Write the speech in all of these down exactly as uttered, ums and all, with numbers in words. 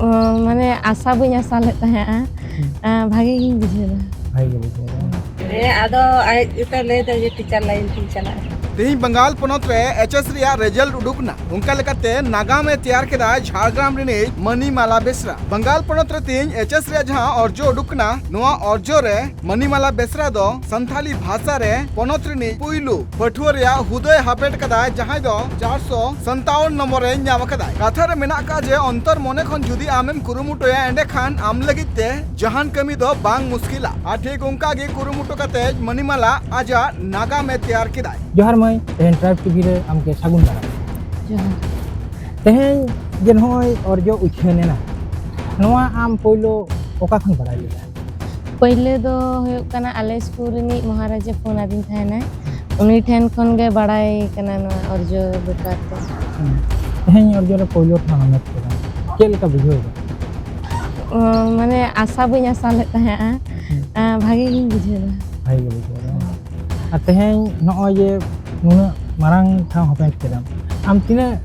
ᱚ, ᱢᱟᱱᱮ ᱟᱥᱟ ᱵᱟᱹᱧ ᱟᱥᱟ ᱞᱮᱫ ᱛᱟᱦᱮᱸᱜᱼᱟ᱾ ᱦᱩᱸ᱾ ᱟᱸ, ᱵᱷᱟᱜᱮ ᱜᱤᱧ ᱵᱩᱡᱷᱟᱹᱣ ᱮᱫᱟ᱾ ᱵᱷᱟᱜᱮ ᱜᱮ ᱵᱩᱡᱷᱟᱹᱣ ᱮᱫᱟ᱾ ᱦᱮᱸ, ᱟᱫᱚ ᱟᱡ ᱜᱮᱛᱚ ᱞᱟᱹᱭ ᱮᱫᱟ ᱡᱮ ᱴᱤᱪᱟᱨ ᱞᱟᱭᱤᱱ ᱛᱤᱧ ᱪᱟᱞᱟᱜᱼᱟ᱾ ᱛᱮᱦᱮᱧ ᱵᱟᱝᱜᱟᱞ ᱯᱚᱱᱚᱛ ᱨᱮ ᱮᱭᱤᱪ ᱮᱥ ᱨᱮᱭᱟᱜ ᱨᱮᱡᱟᱞᱴ ᱩᱰᱩᱠ ᱮᱱᱟ᱾ ᱚᱱᱠᱟ ᱞᱮᱠᱟᱛᱮ ᱱᱟᱜᱟᱢ ᱮ ᱛᱮᱭᱟᱨ ᱠᱮᱫᱟ ᱡᱷᱟᱲᱜᱨᱟᱢ ᱨᱤᱱᱤᱡ ᱢᱟᱱᱤᱢᱟᱞᱟ ᱵᱮᱥᱨᱟ᱾ ᱵᱟᱝᱜᱟᱞ ᱯᱚᱱᱚᱛ ᱨᱮ ᱛᱮᱦᱮᱧ ᱮᱭᱤᱪ ᱮᱥ ᱨᱮᱭᱟᱜ ᱡᱟᱦᱟᱸ ᱚᱨᱡᱚ ᱩᱰᱩᱠ ᱮᱱᱟ, ᱱᱚᱣᱟ ᱚᱨᱡᱚ ᱨᱮ ᱢᱟᱱᱤᱢᱟᱞᱟ ᱵᱮᱥᱨᱟ ᱫᱚ ᱥᱟᱱᱛᱷᱟᱞᱤ ᱵᱷᱟᱥᱟ ᱨᱮ ᱯᱚᱱᱚᱛ ᱨᱤᱱᱤᱡ ᱯᱩᱭᱞᱩ ᱯᱟᱹᱴᱷᱩᱣᱟᱹ ᱨᱮᱭᱟᱜ ᱦᱩᱫᱟᱹᱭ ᱦᱟᱯᱮᱴ ᱠᱟᱫᱟᱭ, ᱡᱟᱦᱟᱸᱭ ᱫᱚ ᱪᱟᱨᱥᱚ ᱥᱟᱱᱛᱟᱣᱚᱱ ᱱᱚᱢᱵᱚᱨ ᱮ ᱧᱟᱢ ᱟᱠᱟᱫᱟᱭ᱾ ᱠᱟᱛᱷᱟ ᱨᱮ ᱢᱮᱱᱟᱜ ᱟᱠᱟᱫ ᱡᱮ ᱚᱱᱛᱚᱨ ᱢᱚᱱᱮ ᱠᱷᱚᱱ ᱡᱩᱫᱤ ᱟᱢᱮᱢ ᱠᱩᱨᱩᱢᱩᱴᱩᱭᱟ, ᱮᱸᱰᱮᱠᱷᱟᱱ ᱟᱢ ᱞᱟᱹᱜᱤᱫ ᱛᱮ ᱡᱟᱦᱟᱱ ᱠᱟᱹᱢᱤ ᱫᱚ ᱵᱟᱝ ᱢᱩᱥᱠᱤᱞᱟ᱾ ᱟᱨ ᱴᱷᱤᱠ ᱚᱱᱠᱟ ᱜᱮ ᱠᱩᱨᱩᱢᱩᱴᱩ ᱠᱟᱛᱮ ᱢᱟᱱᱤᱢᱟᱞᱟ ᱟᱡᱟᱜ ᱱᱟᱜᱟᱢ ᱮ ᱛᱮᱭᱟᱨ ᱠᱮᱫᱟᱭ᱾ ᱡᱚᱦᱟᱨ ᱢᱟᱹᱭ, ᱛᱮᱦᱮᱧ ᱴᱨᱟᱭᱤᱵᱽ ᱴᱤᱵᱷᱤ ᱨᱮ ᱟᱢ ᱜᱮ ᱥᱟᱹᱜᱩᱱ ᱫᱟᱨᱟᱢ᱾ ᱡᱚᱦᱟᱨ᱾ ᱛᱮᱦᱮᱧ ᱡᱮ ᱱᱚᱜᱼᱚᱭ ᱚᱨᱡᱚ ᱩᱪᱷᱟᱹᱱ ᱮᱱᱟ, ᱱᱚᱣᱟ ᱟᱢ ᱯᱳᱭᱞᱳ ᱚᱠᱟ ᱠᱷᱚᱱ ᱵᱟᱲᱟᱭ ᱞᱮᱫᱟ? ᱯᱳᱭᱞᱳ ᱫᱚ ᱦᱩᱭᱩᱜ ᱠᱟᱱᱟ, ᱟᱞᱮ ᱥᱠᱩᱞ ᱨᱤᱱᱤᱡ ᱢᱚᱦᱟᱨᱟᱡᱽ ᱮ ᱯᱷᱳᱱ ᱟᱹᱫᱤᱧ ᱛᱟᱦᱮᱱᱟᱭ, ᱩᱱᱤ ᱴᱷᱮᱱ ᱠᱷᱚᱱ ᱜᱮ ᱵᱟᱲᱟᱭ ᱠᱟᱱᱟ ᱱᱚᱣᱟ ᱚᱨᱡᱚ ᱵᱮᱯᱟᱨ ᱛᱮ᱾ ᱦᱩᱸ᱾ ᱛᱮᱦᱮᱧ ᱚᱨᱡᱚ ᱨᱮ ᱯᱳᱭᱞᱳ ᱴᱷᱟᱶ ᱦᱟᱢᱮᱴ ᱠᱮᱫᱟ, ᱪᱮᱫ ᱞᱮᱠᱟ ᱵᱩᱡᱷᱟᱹᱣ ᱮᱫᱟ? ᱚ, ᱢᱟᱱᱮ ᱟᱥᱟ ᱵᱟᱹᱧ ᱟᱥᱟ ᱞᱮᱫ ᱛᱟᱦᱮᱸᱜᱼᱟ᱾ ᱦᱩᱸ᱾ ᱟᱸ, ᱵᱷᱟᱜᱮ ᱜᱤᱧ ᱵᱩᱡᱷᱟᱹᱣ ᱮᱫᱟ᱾ ᱵᱷᱟᱜᱮ ᱜᱮ ᱵᱩᱡᱷᱟᱹᱣ ᱮᱫᱟ᱾ ᱟᱨ ᱛᱮᱦᱮᱧ ᱱᱚᱜᱼᱚᱭ ᱡᱮ ᱱᱩᱱᱟᱹᱜ ᱢᱟᱨᱟᱝ ᱴᱷᱟᱶ ᱦᱟᱢᱮᱴ ᱠᱮᱫᱟᱢ, ᱟᱢ ᱛᱤᱱᱟᱹᱜ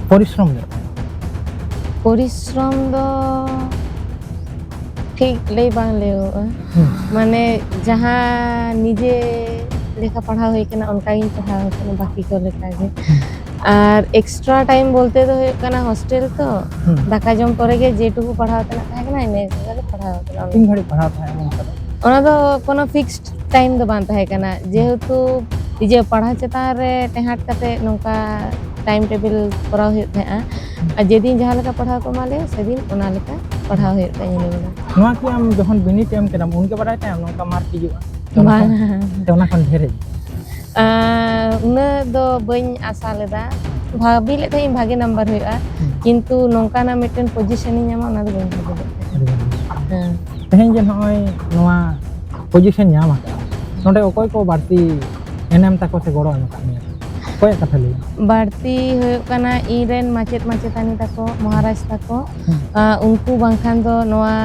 ᱯᱚᱨᱤᱥᱨᱚᱢ ᱞᱮᱫ ᱛᱟᱦᱮᱸᱫ? ᱯᱚᱨᱤᱥᱨᱚᱢ ᱫᱚ ᱴᱷᱤᱠ ᱞᱟᱹᱭ ᱵᱟᱝ ᱞᱟᱹᱭᱚᱜᱼᱟ᱾ ᱦᱩᱸ᱾ ᱢᱟᱱᱮ ᱡᱟᱦᱟᱸ ᱱᱤᱡᱮ ᱞᱮᱠᱟ ᱯᱟᱲᱦᱟᱣ ᱦᱩᱭ ᱠᱟᱱᱟ, ᱚᱱᱠᱟ ᱜᱤᱧ ᱯᱟᱲᱦᱟᱣ ᱠᱟᱱᱟ ᱵᱟᱹᱠᱤ ᱠᱚ ᱞᱮᱠᱟ ᱜᱮ᱾ ᱦᱩᱸ᱾ ᱟᱨ ᱮᱠᱥᱴᱨᱟ ᱴᱟᱭᱤᱢ ᱵᱚᱞᱛᱮ ᱫᱚ ᱦᱩᱭᱩᱜ ᱠᱟᱱᱟ ᱦᱳᱥᱴᱮᱞ ᱛᱚ, ᱦᱩᱸ᱾ ᱫᱟᱠᱟ ᱡᱚᱢ ᱯᱚᱨᱮ ᱜᱮ ᱡᱮᱴᱩᱠᱩ ᱯᱟᱲᱦᱟᱣ ᱛᱮᱱᱟᱜ ᱛᱟᱦᱮᱸ ᱠᱟᱱᱟ, ᱤᱱᱟᱹ ᱜᱮᱞᱮ ᱯᱟᱲᱦᱟᱣ ᱠᱟᱱᱟ᱾ ᱛᱤᱱ ᱜᱷᱟᱹᱲᱤᱡ ᱯᱟᱲᱦᱟᱣ ᱛᱟᱦᱮᱸ ᱮᱢᱚᱱ ᱠᱟᱫᱟ? ᱚᱱᱟ ᱫᱚ ᱠᱳᱱᱳ ᱯᱷᱤᱠᱥᱰ ᱴᱟᱭᱤᱢ ᱫᱚ ᱵᱟᱝ ᱛᱟᱦᱮᱸ ᱠᱟᱱᱟ, ᱡᱮᱦᱮᱛᱩ ᱤᱭᱟᱹ ᱯᱟᱲᱦᱟᱣ ᱪᱮᱛᱟᱱ ᱨᱮ ᱴᱮᱦᱟᱴ ᱠᱟᱛᱮ ᱱᱚᱝᱠᱟ ᱴᱟᱭᱤᱢ ᱴᱮᱵᱤᱞ ᱠᱚᱨᱟᱣ ᱦᱩᱭᱩᱜ ᱛᱟᱦᱮᱸᱜᱼᱟ᱾ ᱟᱨ ᱡᱮᱫᱤᱱ ᱡᱟᱦᱟᱸ ᱞᱮᱠᱟ ᱯᱟᱲᱦᱟᱣ ᱠᱚ ᱮᱢᱟ ᱞᱮᱭᱟ, ᱥᱮᱫᱤᱱ ᱚᱱᱟ ᱞᱮᱠᱟ ᱯᱟᱲᱦᱟᱣ ᱦᱩᱭᱩᱜ ᱛᱟᱦᱮᱸᱜ ᱧᱤᱫᱟᱹ ᱵᱮᱲᱟ᱾ ᱱᱚᱣᱟ ᱠᱤ ᱟᱢ ᱡᱚᱠᱷᱚᱱ ᱵᱤᱱᱤᱰ ᱮᱢ ᱠᱮᱫᱟᱢ, ᱩᱱᱜᱮ ᱵᱟᱲᱟᱭ ᱛᱟᱦᱮᱸᱜ ᱟᱢ ᱱᱚᱝᱠᱟ ᱢᱟᱨᱠ ᱦᱤᱡᱩᱜᱼᱟ? ᱥᱮ ᱚᱱᱟ ᱠᱷᱚᱱ, ᱵᱟᱝ᱾ ᱥᱮ ᱚᱱᱟ ᱠᱷᱚᱱ ᱰᱷᱮᱨ ᱦᱤᱡᱩᱜᱼᱟ? ᱟᱨ ᱩᱱᱟᱹᱜ ᱫᱚ ᱵᱟᱹᱧ ᱟᱥᱟ ᱞᱮᱫᱟ, ᱵᱷᱟᱵᱤ ᱞᱮᱫ ᱛᱟᱦᱮᱸᱜ ᱤᱧ ᱵᱷᱟᱜᱮ ᱱᱟᱢᱵᱟᱨ ᱦᱩᱭᱩᱜᱼᱟ, ᱦᱩᱸ᱾ ᱠᱤᱱᱛᱩ ᱱᱚᱝᱠᱟᱱᱟᱜ ᱢᱤᱫᱴᱮᱱ ᱯᱚᱡᱤᱥᱚᱱ ᱤᱧ ᱧᱟᱢᱟ, ᱚᱱᱟ ᱫᱚ ᱵᱟᱹᱧ ᱵᱷᱟᱵᱤ ᱞᱮᱫ ᱛᱟᱦᱮᱸᱜ᱾ ᱟᱹᱰᱤ ᱵᱷᱟᱹᱜᱤ᱾ ᱦᱮᱸ᱾ ᱛᱮᱦᱮᱧ ᱡᱮ ᱱᱚᱜᱼᱚᱭ ᱱᱚᱣᱟ ᱯᱚᱡᱤᱥᱚᱱ ᱧᱟᱢ ᱟᱠᱟᱫᱟ, ᱱᱚᱰᱮ ᱚᱠᱚᱭ ᱠᱚ ᱵᱟᱹᱲᱛᱤ ᱮᱱᱮᱢ ᱛᱟᱠᱚ ᱥᱮ ᱜᱚᱲᱚ ᱮᱢ ᱟᱠᱟᱫ ᱢᱮᱭᱟ? ᱚᱠᱚᱭᱟᱜ ᱠᱟᱛᱷᱟ ᱞᱟᱹᱭ? ᱵᱟᱹᱲᱛᱤ ᱦᱩᱭᱩᱜ ᱠᱟᱱᱟ ᱤᱧ ᱨᱮᱱ ᱢᱟᱪᱮᱫ ᱢᱟᱪᱮᱛᱟᱹᱱᱤ ᱛᱟᱠᱚ, ᱢᱚᱦᱟᱨᱟᱡᱽ ᱛᱟᱠᱚ᱾ ᱦᱩᱸ᱾ ᱟᱸ, ᱩᱱᱠᱩ ᱵᱟᱝᱠᱷᱟᱱ ᱫᱚ ᱱᱚᱣᱟ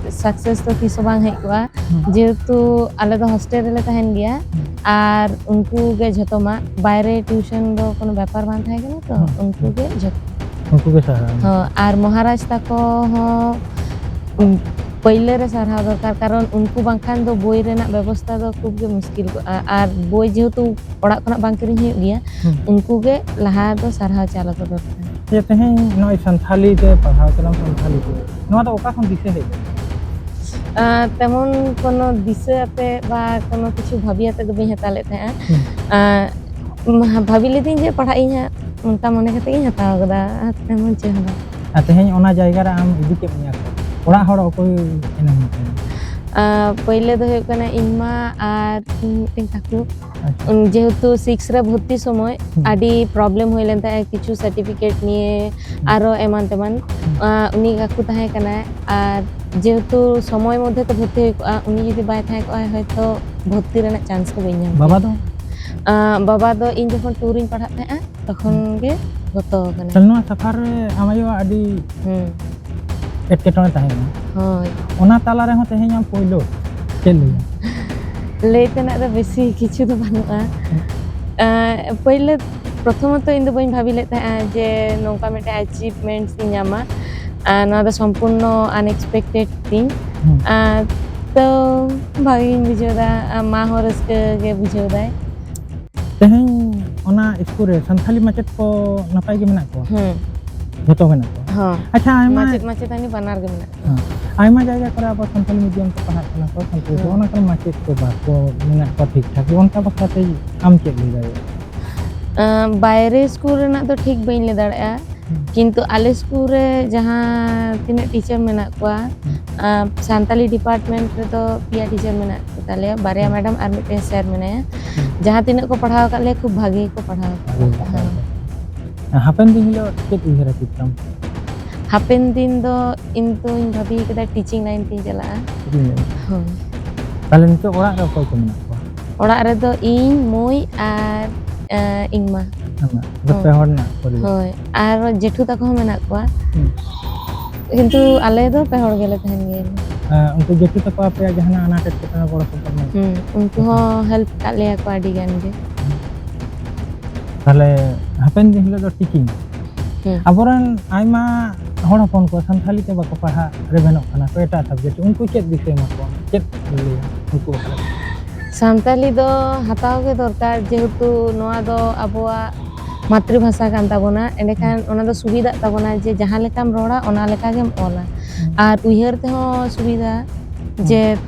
ᱥᱟᱠᱥᱮᱥ ᱫᱚ ᱛᱤᱥ ᱦᱚᱸ ᱵᱟᱝ ᱦᱮᱡ ᱠᱚᱜᱼᱟ᱾ ᱦᱩᱸ᱾ ᱡᱮᱦᱮᱛᱩ ᱟᱞᱮ ᱫᱚ ᱦᱳᱥᱴᱮᱞ ᱨᱮᱞᱮ ᱛᱟᱦᱮᱱ ᱜᱮᱭᱟ, ᱦᱩᱸ᱾ ᱟᱨ ᱩᱱᱠᱩ ᱜᱮ ᱡᱷᱚᱛᱚᱢᱟᱜ, ᱵᱟᱭᱨᱮ ᱴᱤᱭᱩᱥᱚᱱ ᱫᱚ ᱠᱳᱱᱳ ᱵᱮᱯᱟᱨ ᱵᱟᱝ ᱛᱟᱦᱮᱸ ᱠᱟᱱᱟ ᱛᱚ, ᱦᱩᱸ᱾ ᱩᱱᱠᱩ ᱜᱮ ᱡᱷᱚᱛᱚ᱾ ᱩᱱᱠᱩ ᱜᱮ ᱥᱟᱨᱦᱟᱣ᱾ ᱦᱚᱸ, ᱟᱨ ᱢᱚᱦᱟᱨᱟᱡᱽ ᱛᱟᱠᱚ ᱦᱚᱸ, ᱩᱢ, ᱯᱟᱹᱭᱞᱟᱹ ᱨᱮ ᱥᱟᱨᱦᱟᱣ ᱫᱚᱨᱠᱟᱨ, ᱠᱟᱨᱚᱱ ᱩᱱᱠᱩ ᱵᱟᱝᱠᱷᱟᱱ ᱫᱚ ᱵᱳᱭ ᱨᱮᱱᱟᱜ ᱵᱮᱵᱚᱥᱛᱷᱟ ᱫᱚ ᱠᱷᱩᱵ ᱜᱮ ᱢᱩᱥᱠᱤᱞ ᱠᱚᱜᱼᱟ᱾ ᱟᱨ ᱵᱳᱭ ᱡᱮᱦᱮᱛᱩ ᱚᱲᱟᱜ ᱠᱷᱚᱱᱟᱜ ᱵᱟᱝ ᱠᱤᱨᱤᱧ ᱦᱩᱭᱩᱜ ᱜᱮᱭᱟ, ᱦᱩᱸ᱾ ᱩᱱᱠᱩ ᱜᱮ ᱞᱟᱦᱟ ᱫᱚ ᱥᱟᱨᱦᱟᱣ ᱪᱟᱞ ᱟᱠᱚ ᱫᱚᱨᱠᱟᱨ᱾ ᱡᱮ ᱛᱮᱦᱮᱧ ᱱᱚᱜᱼᱚᱭ ᱥᱟᱱᱛᱷᱟᱞᱤ ᱛᱮ ᱯᱟᱲᱦᱟᱣ ᱠᱟᱱᱟᱢ, ᱥᱟᱱᱛᱷᱟᱞᱤ ᱛᱮ, ᱱᱚᱣᱟ ᱫᱚ ᱚᱠᱟ ᱠᱷᱚᱱ ᱫᱤᱥᱟᱹ ᱦᱮᱡ ᱮᱱᱟ? ᱟᱸ, ᱛᱮᱢᱚᱱ ᱠᱳᱱᱳ ᱫᱤᱥᱟᱹ ᱟᱛᱮ ᱵᱟ ᱠᱳᱱᱳ ᱠᱤᱪᱷᱩ ᱵᱷᱟᱵᱤ ᱟᱛᱮ ᱫᱚ ᱵᱟᱹᱧ ᱦᱟᱛᱟᱣ ᱞᱮᱫ ᱛᱟᱦᱮᱸᱜᱼᱟ᱾ ᱦᱩᱸ᱾ ᱟᱸ, ᱢᱟ-, ᱵᱷᱟᱵᱤ ᱞᱤᱫᱟᱹᱧ ᱡᱮ ᱯᱟᱲᱦᱟᱜ ᱤᱧ ᱦᱟᱸᱜ, ᱚᱱᱠᱟ ᱢᱚᱱᱮ ᱠᱟᱛᱮ ᱜᱤᱧ ᱦᱟᱛᱟᱣ ᱠᱟᱫᱟ, ᱟᱨ ᱛᱮᱢᱚᱱ ᱪᱮᱫ ᱦᱚᱸ ᱵᱟᱝ᱾ ᱟᱨ ᱛᱮᱦᱮᱧ ᱚᱱᱟ ᱡᱟᱭᱜᱟ ᱨᱮ ᱟᱢ ᱤᱫᱤ ᱠᱮᱫ ᱢᱮᱭᱟ ᱠᱚ? ᱚᱲᱟᱜ ᱦᱚᱲ ᱚᱠᱚᱭ ᱮᱱᱮᱢ ᱦᱩᱭᱩᱜ ᱠᱟᱱᱟ? ᱟᱸ, ᱯᱟᱹᱭᱞᱟᱹ ᱫᱚ ᱦᱩᱭᱩᱜ ᱠᱟᱱᱟ ᱤᱧ ᱢᱟ ᱟᱨ ᱤᱧ ᱢᱤᱫᱴᱮᱱ ᱠᱟᱠᱩ᱾ ᱟᱪᱪᱷᱟ᱾ ᱩᱱ ᱡᱮᱦᱮᱛᱩ ᱥᱤᱠᱥ ᱨᱮ ᱵᱷᱚᱨᱛᱤ ᱥᱚᱢᱚᱭ ᱦᱩᱸ᱾ ᱟᱹᱰᱤ ᱯᱨᱚᱵᱞᱮᱢ ᱦᱩᱭ ᱞᱮᱱ ᱛᱟᱦᱮᱸᱜ, ᱠᱤᱪᱷᱩ ᱥᱟᱨᱴᱤᱯᱷᱤᱠᱮᱴ ᱱᱤᱭᱮ, ᱦᱩᱸ᱾ ᱟᱨᱚ ᱮᱢᱟᱱ ᱛᱮᱢᱟᱱ᱾ ᱦᱩᱸ᱾ ᱟᱸ, ᱩᱱᱤ ᱠᱟᱠᱩ ᱛᱟᱦᱮᱸ ᱠᱟᱱᱟᱭ, ᱟᱨ ᱡᱮᱦᱮᱛᱩ ᱥᱚᱢᱚᱭ ᱢᱚᱫᱽᱫᱷᱮ ᱛᱮ ᱵᱷᱚᱨᱛᱤ ᱦᱩᱭ ᱠᱚᱜᱼᱟ, ᱩᱱᱤ ᱡᱩᱫᱤ ᱵᱟᱭ ᱛᱟᱦᱮᱸ ᱠᱚᱜᱼᱟᱭ, ᱦᱚᱭᱛᱚ ᱵᱷᱚᱨᱛᱤ ᱨᱮᱱᱟᱜ ᱪᱟᱱᱥ ᱠᱚ ᱵᱟᱹᱧ ᱧᱟᱢ ᱠᱮᱭᱟ᱾ ᱵᱟᱵᱟ ᱫᱚ? ᱟᱸ, ᱵᱟᱵᱟ ᱫᱚ ᱤᱧ ᱡᱚᱠᱷᱚᱱ ᱴᱩᱨ ᱨᱤᱧ ᱯᱟᱲᱦᱟᱜ ᱛᱟᱦᱮᱸᱜᱼᱟ, ᱛᱚᱠᱷᱚᱱ ᱦᱩᱸ᱾ ᱜᱮ ᱜᱚᱛᱚ ᱟᱠᱟᱱᱟᱭ᱾ ᱛᱟᱦᱞᱮ ᱱᱚᱣᱟ ᱥᱟᱯᱷᱟᱨ ᱨᱮ ᱟᱢ ᱟᱭᱳᱣᱟᱜ ᱟᱹᱰᱤ ᱦᱩᱸ᱾ ᱮᱴᱠᱮᱴᱚᱬᱮ ᱛᱟᱦᱮᱸ ᱠᱟᱱᱟ᱾ ᱦᱳᱭ᱾ ᱚᱱᱟ ᱛᱟᱞᱟ ᱨᱮᱦᱚᱸ ᱛᱮᱦᱮᱧ ᱟᱢ ᱯᱳᱭᱞᱳ, ᱪᱮᱫ ᱞᱟᱹᱭᱟ? ᱞᱟᱹᱭ ᱛᱮᱱᱟᱜ ᱫᱚ ᱵᱮᱥᱤ ᱠᱤᱪᱷᱩ ᱫᱚ ᱵᱟᱹᱱᱩᱜᱼᱟ᱾ ᱦᱩᱸ᱾ ᱟᱸ, ᱯᱳᱭᱞᱳ, ᱯᱨᱚᱛᱷᱚᱢᱚᱛᱚ ᱤᱧ ᱫᱚ ᱵᱟᱹᱧ ᱵᱷᱟᱵᱤ ᱞᱮᱫ ᱛᱟᱦᱮᱸᱜᱼᱟ ᱡᱮ ᱱᱚᱝᱠᱟ ᱢᱤᱫᱴᱮᱱ achievements ᱤᱧ ᱧᱟᱢᱟ᱾ ᱟᱨ ᱱᱚᱣᱟ ᱫᱚ ᱥᱚᱢᱯᱩᱨᱱᱚ unexpected ᱛᱤᱧ᱾ ᱦᱩᱸ᱾ ᱟᱨ ᱛᱚ ᱵᱷᱟᱜᱤᱧ ᱵᱩᱡᱷᱟᱹᱣ ᱮᱫᱟ, ᱟᱨ ᱢᱟ ᱦᱚᱸ ᱨᱟᱹᱥᱠᱟᱹ ᱜᱮ ᱵᱩᱡᱷᱟᱹᱣ ᱫᱟᱭ᱾ ᱛᱮᱦᱮᱧ ᱚᱱᱟ ᱤᱥᱠᱩᱞ ᱨᱮ ᱥᱟᱱᱛᱷᱟᱞᱤ ᱢᱟᱪᱮᱫ ᱠᱚ ᱱᱟᱯᱟᱭ ᱜᱮ ᱢᱮᱱᱟᱜ ᱠᱚᱣᱟ? ᱦᱩᱸ᱾ ᱡᱷᱚᱛᱚ ᱢᱮᱱᱟᱜ ᱠᱚᱣᱟ? ᱦᱚᱸ᱾ ᱟᱪᱪᱷᱟ, ᱟᱭᱢᱟ ᱢᱟᱪᱮᱫ ᱢᱟᱪᱮᱛᱟᱹᱱᱤ ᱵᱟᱱᱟᱨ ᱜᱮ ᱢᱮᱱᱟᱜ ᱠᱚᱣᱟ᱾ ᱦᱮᱸ᱾ ᱟᱭᱢᱟ ᱡᱟᱭᱜᱟ ᱠᱚᱨᱮ ᱟᱵᱚ ᱥᱟᱱᱛᱟᱞᱤ medium ᱛᱮ ᱯᱟᱲᱦᱟᱜ ᱠᱟᱱᱟ ᱠᱚ, ᱥᱟᱱᱛᱟᱲᱤ ᱛᱮ, ᱦᱩᱸ᱾ ᱚᱱᱟ ᱠᱚᱨᱮ ᱢᱟᱪᱮᱫ ᱠᱚ ᱵᱟᱠᱚ ᱢᱮᱱᱟᱜ ᱠᱚᱣᱟ ᱴᱷᱤᱠ ᱴᱷᱟᱠ, ᱚᱱᱠᱟ ᱵᱟᱠᱷᱨᱟᱛᱮ ᱟᱢ ᱪᱮᱫ ᱞᱟᱹᱭ ᱫᱟᱲᱮᱭᱟᱜᱼᱟ? ᱟᱸ, ᱵᱟᱭᱨᱮ ᱥᱠᱩᱞ ᱨᱮᱱᱟᱜ ᱫᱚ ᱴᱷᱤᱠ ᱵᱟᱹᱧ ᱞᱟᱹᱭ ᱫᱟᱲᱮᱭᱟᱜᱼᱟ, ᱦᱩᱸ᱾ ᱠᱤᱱᱛᱩ ᱟᱞᱮ ᱥᱠᱩᱞ ᱨᱮ ᱡᱟᱦᱟᱸ ᱛᱤᱱᱟᱹᱜ ᱴᱤᱪᱟᱨ ᱢᱮᱱᱟᱜ ᱠᱚᱣᱟ, ᱦᱩᱸ᱾ ᱟᱸ, ᱥᱟᱱᱛᱟᱞᱤ department ᱨᱮᱫᱚ ᱯᱮᱭᱟ ᱴᱤᱪᱟᱨ ᱢᱮᱱᱟᱜ ᱠᱚ ᱛᱟᱞᱮᱭᱟ, ᱵᱟᱨᱭᱟ ᱦᱩᱸ᱾ ᱢᱮᱰᱟᱢ ᱟᱨ ᱢᱤᱫᱴᱮᱱ ᱥᱮᱨ ᱢᱮᱱᱟᱭᱟ᱾ ᱦᱩᱸ᱾ ᱡᱟᱦᱟᱸ ᱛᱤᱱᱟᱹᱜ ᱠᱚ ᱯᱟᱲᱦᱟᱣ ᱟᱠᱟᱫ ᱞᱮᱭᱟ, ᱠᱷᱩᱵ ᱵᱷᱟᱜᱮ ᱜᱮᱠᱚ ᱯᱟᱲᱦᱟᱣ ᱟᱠᱟᱫ ᱵᱷᱟᱜᱮ ᱞᱮᱭᱟ᱾ ᱜᱮᱠᱚ ᱯᱟᱲᱦᱟᱣ ᱦᱮᱸ᱾ ᱟᱠᱟᱫ ᱞᱮᱭᱟ᱾ ᱦᱟᱯᱮᱱ ᱫᱤᱱ ᱦᱤᱞᱳᱜ ᱪᱮᱫ ᱩᱭᱦᱟᱹᱨ ᱟᱹᱪᱩᱨ ᱛᱟᱢ? ᱦᱟᱯᱮᱱ ᱫᱤᱱ ᱫᱚ ᱤᱧ ᱫᱚᱧ ᱵᱷᱟᱹᱵᱤ ᱠᱟᱫᱟ teaching line ᱛᱤᱧ ᱪᱟᱞᱟᱜᱼᱟ᱾ Teaching line? ᱦᱳᱭ᱾ ᱛᱟᱦᱞᱮ ᱱᱤᱛᱚᱜ ᱚᱲᱟᱜ ᱨᱮ ᱚᱠᱚᱭ ᱠᱚ ᱢᱮᱱᱟᱜ ᱠᱚᱣᱟ? ᱚᱲᱟᱜ ᱨᱮᱫᱚ ᱤᱧ, ᱢᱟᱹᱭ ᱟᱨ, ᱮᱸ, ᱤᱧ ᱢᱟ᱾ ᱟᱢᱟᱜ? ᱟᱯᱮ ᱦᱳᱭ᱾ ᱯᱮ ᱦᱚᱲ ᱨᱮᱱᱟᱜ ᱯᱚᱨᱤᱵᱟᱨ? ᱦᱳᱭ, ᱟᱨ ᱡᱮᱴᱷᱩ ᱛᱟᱠᱚ ᱦᱚᱸ ᱢᱮᱱᱟᱜ ᱠᱚᱣᱟ᱾ ᱦᱩᱸ᱾ ᱠᱤᱱᱛᱩ ᱟᱞᱮ ᱫᱚ ᱯᱮ ᱦᱚᱲ ᱜᱮᱞᱮ ᱛᱟᱦᱮᱱ ᱜᱮᱭᱟ᱾ ᱟᱨ ᱩᱱᱠᱩ ᱡᱮᱴᱷᱩ ᱛᱟᱠᱚ ᱟᱯᱮᱭᱟᱜ ᱡᱟᱦᱟᱱᱟᱜ ᱟᱱᱟᱴ ᱮᱴᱠᱮᱴᱚᱬᱮ ᱜᱚᱲᱚ ᱥᱚᱯᱚᱦᱚᱫ ᱢᱮᱱᱟᱜ? ᱦᱩᱸ, ᱩᱱᱠᱩ ᱦᱚᱸ help ᱠᱟᱜ ᱞᱮᱭᱟ ᱠᱚ ᱟᱹᱰᱤ ᱜᱟᱱ ᱜᱮ᱾ ᱛᱟᱦᱞᱮ ᱦᱟᱯᱮᱱ ᱫᱤᱱ ᱦᱤᱞᱳᱜ ᱫᱚ teaching? ᱦᱩᱸ᱾ ᱟᱵᱚᱨᱮᱱ ᱟᱭᱢᱟ ᱦᱚᱲ ᱦᱚᱯᱚᱱ ᱠᱚ ᱥᱟᱱᱛᱷᱟᱞᱤ ᱛᱮ ᱵᱟᱠᱚ ᱯᱟᱲᱦᱟᱜ ᱨᱮᱵᱮᱱᱚᱜ ᱠᱟᱱᱟ ᱠᱚ ᱮᱴᱟᱜ subject, ᱩᱱᱠᱩ ᱪᱮᱫ ᱵᱤᱥᱚᱭ ᱮᱢᱟ ᱠᱚᱣᱟ, ᱪᱮᱫ ᱞᱟᱹᱭᱟ ᱩᱱᱠᱩ ᱵᱟᱠᱷᱨᱟ? ᱥᱟᱱᱛᱟᱞᱤ ᱫᱚ ᱦᱟᱛᱟᱣ ᱜᱮ ᱫᱚᱨᱠᱟᱨ, ᱡᱮᱦᱮᱛᱩ ᱱᱚᱣᱟ ᱫᱚ ᱟᱵᱚᱣᱟᱜ ᱢᱟᱛᱨᱤ ᱵᱷᱟᱥᱟ ᱠᱟᱱ ᱛᱟᱵᱚᱱᱟ, ᱮᱸᱰᱮᱠᱷᱟᱱ ᱦᱩᱸ᱾ ᱚᱱᱟ ᱫᱚ ᱥᱩᱵᱤᱫᱷᱟᱜ ᱛᱟᱵᱚᱱᱟ ᱡᱮ ᱡᱟᱦᱟᱸ ᱞᱮᱠᱟᱢ ᱨᱚᱲᱟ ᱚᱱᱟ ᱞᱮᱠᱟ ᱜᱮᱢ ᱚᱞᱟ᱾ ᱦᱩᱸ᱾ ᱟᱨ ᱩᱭᱦᱟᱹᱨ ᱛᱮᱦᱚᱸ ᱥᱩᱵᱤᱫᱷᱟ, ᱦᱩᱸ᱾ ᱡᱮ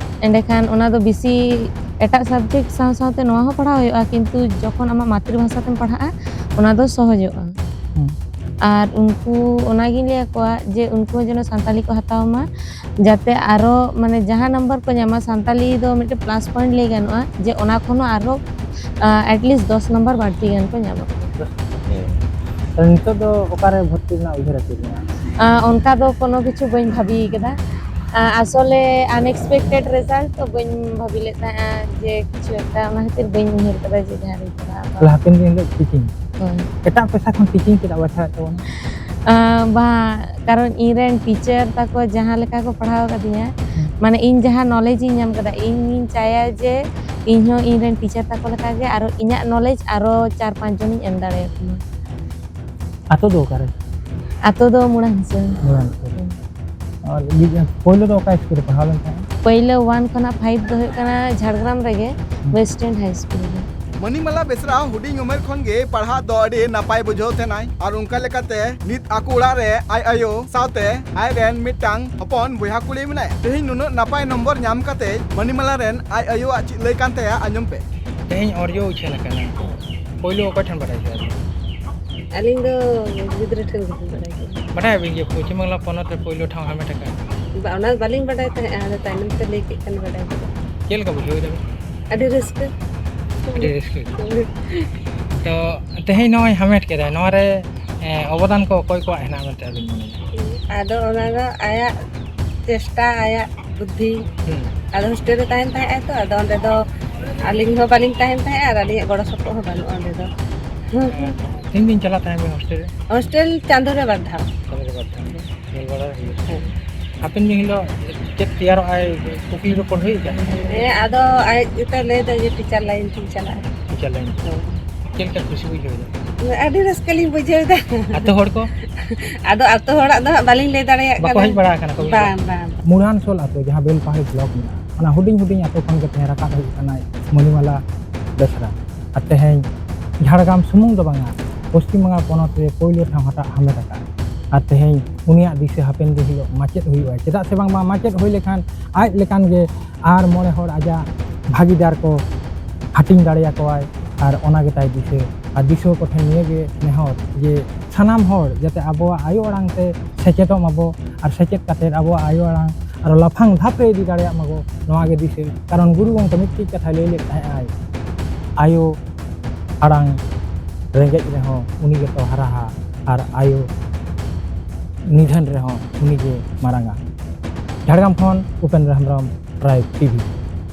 ᱮᱸᱰᱮᱠᱷᱟᱱ ᱚᱱᱟ ᱫᱚ ᱵᱮᱥᱤ ᱮᱴᱟᱜ subject ᱥᱟᱶ ᱥᱟᱶᱛᱮ ᱱᱚᱣᱟ ᱦᱚᱸ ᱯᱟᱲᱦᱟᱣ ᱦᱩᱭᱩᱜᱼᱟ, ᱠᱤᱱᱛᱩ ᱡᱚᱠᱷᱚᱱ ᱟᱢᱟᱜ ᱢᱟᱛᱨᱤ ᱵᱷᱟᱥᱟ ᱛᱮᱢ ᱯᱟᱲᱦᱟᱜᱼᱟ ᱚᱱᱟ ᱫᱚ ᱥᱚᱦᱚᱡᱚᱜᱼᱟ᱾ ᱦᱩᱸ᱾ ᱟᱨ ᱩᱱᱠᱩ ᱚᱱᱟᱜᱤᱧ ᱞᱟᱹᱭ ᱟᱠᱚᱣᱟ ᱡᱮ ᱩᱱᱠᱩ ᱦᱚᱸ ᱡᱮᱱᱚ ᱥᱟᱱᱛᱟᱞᱤ ᱠᱚ ᱦᱟᱛᱟᱣ ᱢᱟ, ᱡᱟᱛᱮ ᱟᱨᱚ ᱢᱟᱱᱮ ᱡᱟᱦᱟᱸ number ᱠᱚ ᱧᱟᱢᱟ, ᱥᱟᱱᱛᱟᱞᱤ ᱫᱚ ᱢᱤᱫᱴᱮᱱ plus point ᱞᱟᱹᱭ ᱜᱟᱱᱚᱜᱼᱟ ᱡᱮ ᱚᱱᱟ ᱠᱷᱚᱱ ᱦᱚᱸ ᱟᱨᱚ, ᱟᱸ, at least ᱫᱚᱥ number ᱵᱟᱹᱲᱛᱤ ᱜᱟᱱ ᱠᱚ ᱧᱟᱢᱟ᱾ ᱛᱟᱦᱞᱮ ᱱᱤᱛᱚᱜ ᱫᱚ ᱚᱠᱟᱨᱮ ᱵᱷᱚᱨᱛᱤ ᱨᱮᱱᱟᱜ ᱩᱭᱦᱟᱹᱨ ᱟᱹᱪᱩᱨ ᱢᱮᱱᱟᱜᱼᱟ? ᱟᱸ, ᱚᱱᱠᱟ ᱫᱚ ᱠᱳᱱᱳ ᱠᱤᱪᱷᱩ ᱵᱟᱹᱧ ᱵᱷᱟᱹᱵᱤ ᱠᱟᱫᱟ᱾ ᱟᱸ, ᱟᱥᱚᱞᱮ unexpected result ᱛᱚ ᱵᱟᱹᱧ ᱵᱷᱟᱹᱵᱤ ᱞᱮᱫ ᱛᱟᱦᱮᱸᱜᱼᱟ ᱡᱮ ᱠᱤᱪᱷᱩ ᱮᱠᱴᱟ, ᱚᱱᱟ ᱠᱷᱟᱹᱛᱤᱨ ᱵᱟᱹᱧ ᱩᱭᱦᱟᱹᱨ ᱠᱟᱫᱟ ᱡᱮ ᱡᱟᱦᱟᱸ ᱨᱮᱧ ᱯᱟᱲᱦᱟᱜᱼᱟ᱾ ᱛᱟᱦᱞᱮ ᱦᱟᱯᱮᱱ ᱫᱤᱱ ᱦᱤᱞᱳᱜ teaching? ᱦᱳᱭ᱾ ᱮᱴᱟᱜ ᱯᱮᱥᱟ ᱠᱷᱚᱱ teaching ᱪᱮᱫᱟᱜ ᱵᱟᱪᱷᱟᱣᱮᱫ ᱛᱟᱵᱚᱱᱟ? ᱟᱸ, ᱵᱟᱝ, ᱠᱟᱨᱚᱱ ᱤᱧ ᱨᱮᱱ teacher ᱛᱟᱠᱚ ᱡᱟᱦᱟᱸ ᱞᱮᱠᱟ ᱠᱚ ᱯᱟᱲᱦᱟᱣ ᱟᱠᱟᱫᱤᱧᱟ, ᱦᱩᱸ᱾ ᱢᱟᱱᱮ ᱤᱧ ᱡᱟᱦᱟᱸ knowledge ᱤᱧ ᱧᱟᱢ ᱠᱟᱫᱟ, ᱤᱧᱤᱧ ᱪᱟᱭᱟ ᱡᱮ ᱤᱧ ᱦᱚᱸ ᱤᱧ ᱨᱮᱱ teacher ᱛᱟᱠᱚ ᱞᱮᱠᱟ ᱜᱮ ᱟᱨᱚ ᱤᱧᱟᱹᱜ knowledge ᱟᱨᱚ ᱪᱟᱨ ᱯᱟᱸᱪ ᱡᱚᱱᱤᱧ ᱮᱢ ᱫᱟᱲᱮᱭᱟᱠᱚ ᱢᱟ᱾ ᱟᱛᱳ ᱫᱚ ᱚᱠᱟᱨᱮ? ᱟᱛᱳ ᱫᱚ ᱢᱩᱲᱟᱝᱥᱟᱹ᱾ ᱢᱩᱲᱟᱝᱥᱟᱹ᱾ ᱦᱩᱸ᱾ ᱟᱨ ᱤᱭᱟᱹ, ᱯᱳᱭᱞᱳ ᱫᱚ ᱚᱠᱟ ᱥᱠᱩᱞ ᱨᱮ ᱯᱟᱲᱦᱟᱣ ᱞᱮᱱ ᱛᱟᱦᱮᱸᱫ? ᱯᱳᱭᱞᱳ one ᱠᱷᱚᱱᱟᱜ five ᱫᱚ ᱦᱩᱭᱩᱜ ᱠᱟᱱᱟ ᱡᱷᱟᱲᱜᱨᱟᱢ ᱨᱮᱜᱮ, ᱦᱩᱸ᱾ Western High School ᱨᱮ᱾ ᱢᱚᱱᱤᱢᱟᱞᱟ ᱵᱮᱥᱨᱟ ᱦᱩᱰᱤᱧ ᱩᱢᱮᱨ ᱠᱷᱚᱱ ᱜᱮ ᱯᱟᱲᱦᱟᱜ ᱫᱚ ᱟᱹᱰᱤ ᱱᱟᱯᱟᱭ ᱵᱩᱡᱷᱟᱹᱣ ᱛᱟᱦᱮᱱᱟᱭ ᱟᱨ ᱚᱱᱠᱟ ᱞᱮᱠᱟᱛᱮ ᱱᱤᱛ ᱟᱠᱚ ᱚᱲᱟᱜ ᱨᱮ ᱟᱡ ᱟᱭᱳ ᱥᱟᱶᱛᱮ ᱟᱡ ᱨᱮᱱ ᱢᱤᱫᱴᱟᱝ ᱦᱚᱯᱚᱱ ᱵᱚᱭᱦᱟ ᱠᱩᱲᱤ ᱢᱮᱱᱟᱭᱟ᱾ ᱛᱮᱦᱮᱧ ᱱᱩᱱᱟᱹᱜ ᱱᱟᱯᱟᱭ ᱱᱚᱢᱵᱚᱨ ᱧᱟᱢ ᱠᱟᱛᱮ ᱢᱚᱱᱤᱢᱟᱞᱟ ᱨᱮᱱ ᱟᱡ ᱟᱭᱳᱣᱟᱜ ᱪᱮᱫ ᱞᱟᱹᱭ ᱠᱟᱱ ᱛᱟᱭᱟ, ᱟᱸᱡᱚᱢ ᱯᱮ᱾ ᱛᱮᱦᱮᱧ ᱚᱨᱡᱚ ᱩᱪᱷᱟᱹᱱ ᱟᱠᱟᱱᱟ, ᱯᱳᱭᱞᱳ ᱚᱠᱚᱭ ᱴᱷᱮᱱ ᱵᱟᱰᱟᱭ ᱠᱮᱫᱟ ᱵᱤᱱ? ᱟᱹᱞᱤᱧ ᱫᱚ ᱜᱤᱫᱽᱨᱟᱹ ᱴᱷᱮᱱ ᱜᱮᱞᱤᱧ ᱵᱟᱰᱟᱭ ᱠᱮᱫᱟ᱾ ᱵᱟᱰᱟᱭ ᱟᱵᱤᱱ ᱡᱮ ᱯᱚᱪᱷᱤᱢ ᱵᱟᱝᱞᱟ ᱯᱚᱱᱚᱛ ᱨᱮ ᱯᱳᱭᱞᱳ ᱴᱷᱟᱶ ᱦᱟᱢᱮᱴ ᱟᱠᱟᱫ? ᱵᱟ, ᱚᱱᱟ ᱵᱟᱹᱞᱤᱧ ᱵᱟᱰᱟᱭ ᱛᱟᱦᱮᱸᱜᱼᱟ, ᱟᱫᱚ ᱛᱟᱭᱱᱚᱢ ᱛᱮ ᱞᱟᱹᱭ ᱠᱮᱫ ᱠᱷᱟᱱ ᱵᱟᱰᱟᱭ ᱠᱮᱫᱟ᱾ ᱪᱮᱫ ᱞᱮᱠᱟ ᱵᱩᱡᱷᱟᱹᱣ ᱠᱮᱫᱟ ᱵᱤᱱ? ᱟᱹᱰᱤ ᱨᱟᱹᱥᱠᱟᱹ᱾ ᱟᱹᱰᱤ ᱨᱟᱹᱥᱠᱟᱹ᱾ ᱛᱚ ᱛᱮᱦᱮᱧ ᱱᱚᱜᱼᱚᱭ ᱦᱟᱢᱮᱴ ᱠᱮᱫᱟᱭ, ᱱᱚᱣᱟ ᱨᱮ, ᱮ, ᱚᱵᱚᱫᱟᱱ ᱠᱚ ᱚᱠᱚᱭ ᱠᱚᱣᱟᱜ ᱦᱮᱱᱟᱜᱼᱟ ᱢᱮᱱᱛᱮ ᱟᱹᱵᱤᱱ ᱢᱚᱱᱮᱭᱟ? ᱟᱫᱚ ᱚᱱᱟ ᱫᱚ ᱟᱭᱟᱜ ᱪᱮᱥᱴᱟ, ᱟᱭᱟᱜ ᱵᱩᱫᱽᱫᱷᱤ᱾ ᱦᱩᱸ᱾ ᱟᱫᱚ hostel ᱨᱮ ᱛᱟᱦᱮᱱ ᱛᱟᱦᱮᱸᱜ ᱟᱭ ᱛᱚ, ᱟᱫᱚ ᱚᱸᱰᱮ ᱫᱚ ᱟᱹᱞᱤᱧ ᱦᱚᱸ ᱵᱟᱹᱞᱤᱧ ᱛᱟᱦᱮᱱ ᱛᱟᱦᱮᱸᱜ ᱟᱨ ᱟᱹᱞᱤᱧᱟᱜ ᱜᱚᱲᱚ ᱥᱚᱯᱚᱦᱚᱫ ᱦᱚᱸ ᱵᱟᱹᱱᱩᱜᱼᱟ ᱚᱸᱰᱮ ᱫᱚ᱾ ᱛᱤᱱ ᱫᱤᱱ ᱪᱟᱞᱟᱜ ᱛᱟᱦᱮᱸ ᱵᱤᱱ hostel ᱨᱮ? Hostel ᱪᱟᱸᱫᱳ ᱨᱮ ᱵᱟᱨ ᱫᱷᱟᱣ᱾ ᱪᱟᱸᱫᱳ ᱨᱮ ᱵᱟᱨ ᱫᱷᱟᱣ᱾ ᱦᱮᱸ᱾ ᱧᱮᱞ ᱵᱟᱲᱟ ᱦᱩᱭᱩᱜᱼᱟ᱾ ᱦᱮᱸ᱾ ᱦᱟᱯᱮᱱ ᱫᱤᱱ ᱦᱤᱞᱳᱜ ᱪᱮᱫ ᱛᱮᱭᱟᱨᱚᱜ ᱟᱭ ᱠᱩᱠᱞᱤ ᱨᱚᱯᱚᱲ ᱦᱩᱭ ᱟᱠᱟᱱᱟ? ᱦᱮᱸ, ᱟᱫᱚ ᱟᱡ ᱜᱮᱛᱚ ᱞᱟᱹᱭ ᱫᱟ ᱡᱮ teacher line ᱛᱤᱧ ᱪᱟᱞᱟᱜᱼᱟ᱾ Teacher line᱾ ᱦᱮᱸ᱾ ᱪᱮᱫ ᱞᱮᱠᱟ ᱠᱩᱥᱤ ᱵᱩᱡᱷᱟᱹᱣ ᱮᱫᱟ? ᱟᱹᱰᱤ ᱨᱟᱹᱥᱠᱟᱹ ᱞᱤᱧ ᱵᱩᱡᱷᱟᱹᱣ ᱮᱫᱟ᱾ ᱟᱛᱳ ᱦᱚᱲ ᱠᱚ? ᱟᱫᱚ ᱟᱛᱳ ᱦᱚᱲᱟᱜ ᱫᱚ ᱦᱟᱸᱜ ᱵᱟᱹᱞᱤᱧ ᱞᱟᱹᱭ ᱫᱟᱲᱮᱭᱟᱜ ᱠᱟᱱᱟ᱾ ᱵᱟᱠᱚ ᱦᱮᱡ ᱵᱟᱲᱟ ᱟᱠᱟᱱᱟ ᱠᱚ? ᱵᱟᱝ, ᱵᱟᱝ᱾ ᱢᱩᱲᱦᱟᱱᱥᱳᱞ ᱟᱛᱳ, ᱡᱟᱦᱟᱸ ᱵᱮᱞᱯᱟᱦᱟᱲᱤ ᱵᱞᱚᱠ ᱢᱮᱱᱟᱜᱼᱟ, ᱚᱱᱟ ᱦᱩᱰᱤᱧ ᱦᱩᱰᱤᱧ ᱟᱛᱳ ᱠᱷᱚᱱ ᱜᱮ ᱛᱮᱦᱮᱧ ᱨᱟᱠᱟᱵ ᱦᱮᱡ ᱟᱠᱟᱱᱟᱭ ᱢᱚᱱᱤᱢᱟᱞᱟ ᱵᱮᱥᱨᱟ᱾ ᱟᱨ ᱛᱮᱦᱮᱧ ᱡᱷᱟᱲᱜᱨᱟᱢ ᱥᱩᱢᱩᱝ ᱫᱚ ᱵᱟᱝᱟ, ᱯᱚᱥᱪᱤᱢ ᱵᱟᱝᱜᱟᱞ ᱯᱚᱱᱚᱛ ᱨᱮ ᱯᱳᱭᱞᱳ ᱴᱷᱟᱶ ᱦᱟᱴᱟᱜ ᱦᱟᱢᱮᱴ ᱟᱠᱟᱫ᱾ ᱟᱨ ᱛᱮᱦᱮᱧ ᱩᱱᱤᱭᱟᱜ ᱫᱤᱥᱟᱹ ᱦᱟᱯᱮᱱ ᱫᱤᱱ ᱦᱤᱞᱳᱜ ᱢᱟᱪᱮᱫ ᱦᱩᱭᱩᱜᱼᱟ᱾ ᱪᱮᱫᱟᱜ ᱥᱮ ᱵᱟᱝᱢᱟ ᱢᱟᱪᱮᱫ ᱦᱩᱭ ᱞᱮᱠᱷᱟᱱ ᱟᱡ ᱞᱮᱠᱟᱱ ᱜᱮ ᱟᱨ ᱢᱚᱬᱮ ᱦᱚᱲ ᱟᱡᱟᱜ ᱵᱷᱟᱹᱜᱤᱫᱟᱨ ᱠᱚ ᱦᱟᱹᱴᱤᱧ ᱫᱟᱲᱮᱭᱟᱠᱚᱣᱟᱭ᱾ ᱟᱨ ᱚᱱᱟ ᱜᱮ ᱛᱟᱭ ᱫᱤᱥᱟᱹ᱾ ᱟᱨ ᱫᱤᱥᱩᱣᱟᱹ ᱠᱚᱴᱷᱮᱱ ᱱᱤᱭᱟᱹ ᱜᱮ ᱱᱮᱦᱚᱨ ᱡᱮ ᱥᱟᱱᱟᱢ ᱦᱚᱲ ᱡᱟᱛᱮ ᱟᱵᱚᱣᱟᱜ ᱟᱭᱳ ᱟᱲᱟᱝ ᱛᱮ ᱥᱮᱪᱮᱫᱚᱜ ᱢᱟᱵᱚ, ᱟᱨ ᱥᱮᱪᱮᱫ ᱠᱟᱛᱮᱫ ᱟᱵᱚᱣᱟᱜ ᱟᱭᱳ ᱟᱲᱟᱝ ᱟᱨᱚ ᱞᱟᱯᱷᱟᱝ ᱫᱷᱟᱯ ᱨᱮ ᱤᱫᱤ ᱫᱟᱲᱮᱭᱟᱜ ᱢᱟᱵᱚ, ᱱᱚᱣᱟ ᱜᱮ ᱫᱤᱥᱟᱹ᱾ ᱠᱟᱨᱚᱱ ᱜᱩᱨᱩ ᱜᱚᱢᱠᱮ ᱢᱤᱫᱴᱤᱡ ᱠᱟᱛᱷᱟᱭ ᱞᱟᱹᱭ ᱞᱮᱫ ᱛᱟᱦᱮᱸᱜ ᱟᱭ, ᱟᱭᱳ ᱟᱲᱟᱝ ᱨᱮᱸᱜᱮᱡ ᱨᱮᱦᱚᱸ ᱩᱱᱤ ᱜᱮᱛᱚ ᱦᱟᱨᱟᱦᱟ, ᱟᱨ ᱟᱭᱳ ᱱᱤᱫᱷᱟᱹᱱ ᱨᱮᱦᱚᱸ ᱩᱱᱤ ᱜᱮ ᱢᱟᱨᱟᱝᱟ᱾ ᱡᱷᱟᱲᱜᱨᱟᱢ ᱠᱷᱚᱱ ᱩᱯᱮᱱᱫᱨᱚ ᱦᱮᱢᱵᱨᱚᱢ, ᱴᱨᱟᱭᱤᱵᱽ ᱴᱤᱵᱷᱤ᱾